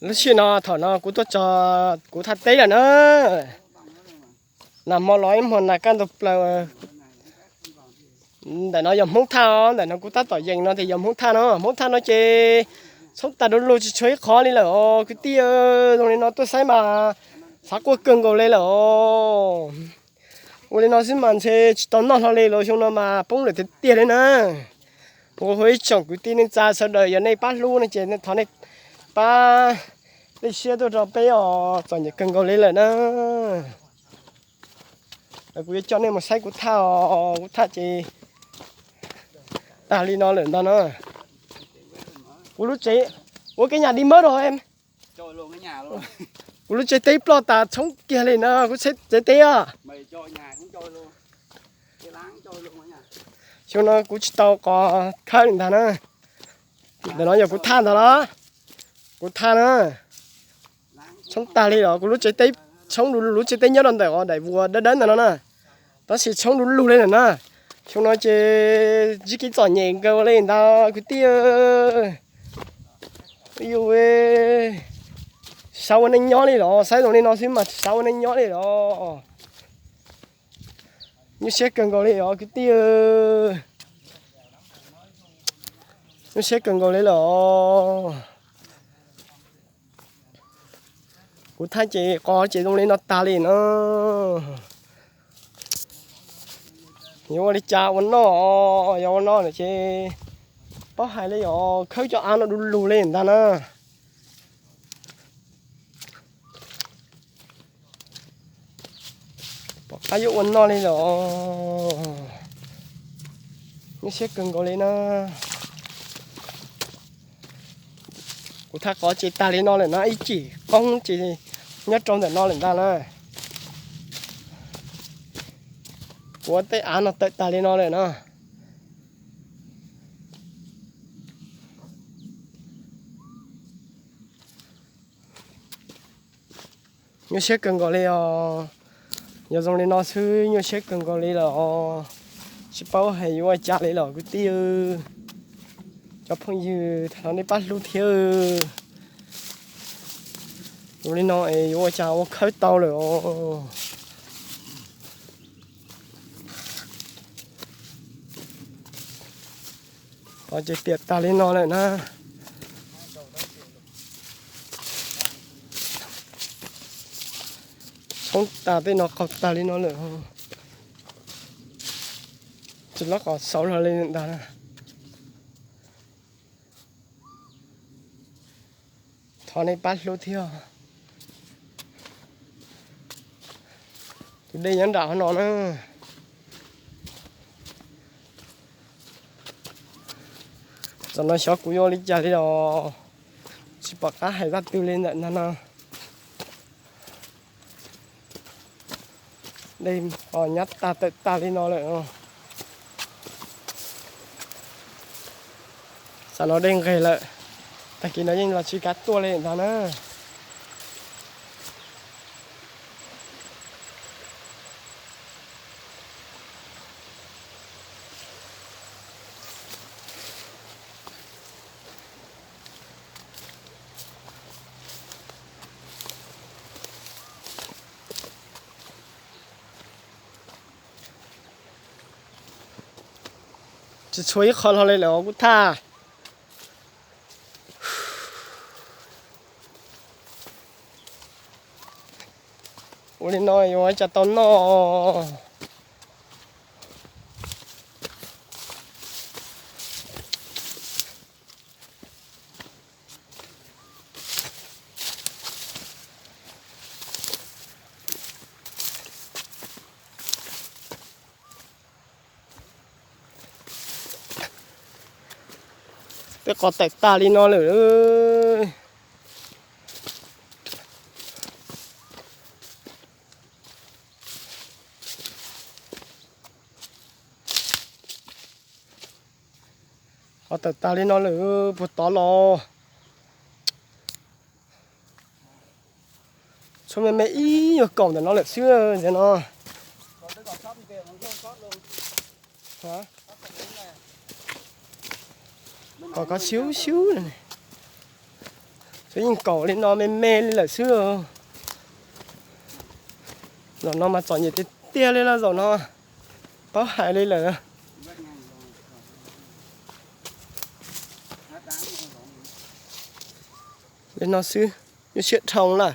Lub sij no thaum no kuv tuaj txog kuv thaj teb lawm na. Nag hmo los ib hmo nag kaj ntug plaws. Ntawm no yog Hmoob thaj os, ntawm no kuv tab tom yees no ces yog Hmoob thaj no. Hmoob thaj no ces tshoob tas du lug tsis tshuav ib qho li lawm os kwv tij. Zoo li no tuaj saib mas xav quaj kawg nkaus li lawm os. Ua li no xwb mas ntshe tsis tau noj hlo li los xyoo no mas poob lawm tiag tiag li na. Ua hu ib tsoom kwv tij neej tsa sawv daws yog nej pab hlub no ces thov nej pab dej siab tuaj rau peb os, txom nyem kawg nkaus li lawm na. Kuv yuav coj nej mus saib kuv thaj os, kuv thaj ces tag li no lawm ntag na. Kuv lub tsev, ua kev nyam di mab rau. Kuv lub tsev teb ploj tas tshoob kiag li no, kuv tsev teb os. Xyoo no kuv tsis tau qos khawb li ntag na. Ntawm no yog kuv thaj ntag los, kuv thaj na. Tshoob tag li os, kuv lub tsev teb, tshoob du lug, lub tsev teb nyob rau ntawm os daim vuas dawb dawb ntawm no na. Tab sis tshoob du lug li lawm na. Xyoo no ces ntsib kev txom nyem nkaus li ntag kwv tij. Yus xav ua neej nyob li los, saib zoo li no xwb mas tsis xav ua neej nyob li los. Nyuaj siab kawg nkaus li os kwv tij. Nyuaj siab kawg nkaus li los. Kuv thaj ces qos ces zoo li no tag li no. Yuav ua li cas ua noj, yog ua noj lawm ces paub hais li os, khawb cov av no du lug li ntag na. Pom qab yuav ua noj li los, nyuaj siab kawg nkaus li na. Kuv thaj qos ces tag li no lawm na, ib cim qoob ces nyob rau ntawm no lawm ntag na. Kuv tej av no tawm tag li no lawm na. Nyuaj siab kawg nkaus li os. Yog zoo li no xwb nyuaj siab kawg nkaus li los, tsis paub hais yuav ua cas li los kwv tij. Cov phooj ywg thov nej pab hlub thiab. Zoo li no es yuav ua cas ua khawb tau lawm os. Qos ces tiam tag li no lawm na. Tshoob tas tej no qaug tag li no lawm. Tsis lab qos xauv hlo li ntag. Thov nej pab hlub thiab. Tus dej nyob nram qhov no na. Tam no xyov kuv yuav ua li cas li los, tsis pom qab hais zaj twg li ntawm no no. Dej ho nyab tag tawm tag li no lawm. Tam no dej nqig lawm, tag kis no yeej los tsis kav tuaj li ntag na. Tsis tshua ib qho hlo li lawm os kuv thaj. Ua li no yuav ua cas tau noj. Tej qos tawm tag li no lawm. Qos tawm tag li no lawm puag tod los. Tshuav me me ib nyuag kaum ntawm no lawm xwb ntawm no. Kom kov xyub xyub no ne. Xwb yeej kaum li no me me li lawm xwb. Zaum no mas txom nyem tiag tiag li los zaum no, paub hais li lawm. Li no xwb, nyuaj siab dhau lawm.